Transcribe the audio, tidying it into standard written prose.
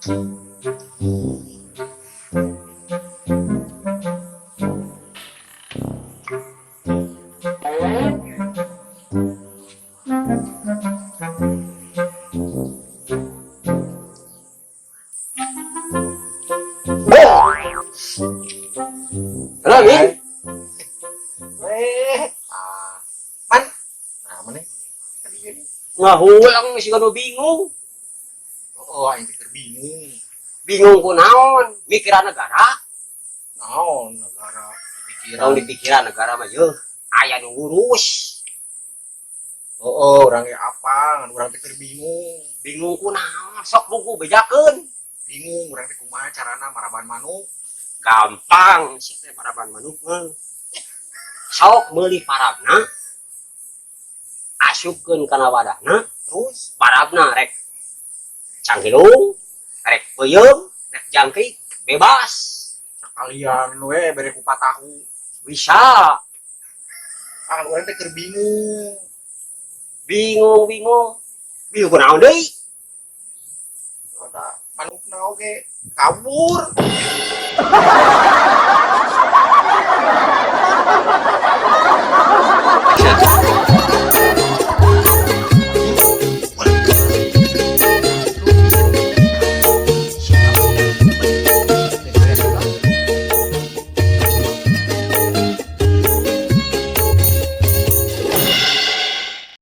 Halo, Min. Eh, ah, pan. Nah, mana? Ngahulang sih nu bingung. Oh, aing teh bingung. Bingung ku naon? Mikiran negara. Naon negara pikiran. Naon dipikiran negara mah yeuh. Aya nu ngurus. Oh, urang ge apa? Ngan urang teh keur bingung. Bingung ku naon? Sok buku bejakeun. Bingung urang teh kumaha carana maraban manuk. Gampang sia teh maraban manuk mah. Sok meuli parabna. Asupkeun kana wadahna. Terus Parabna rek cangkilung, rek peuyeum, rek jangkrik, bebas. Sekalian we bere kupat tahu. Bisa. Ah, urang teh keur bingung. Bingung, bingung. Bingung ku naon deui? Ada manukna oge kabur.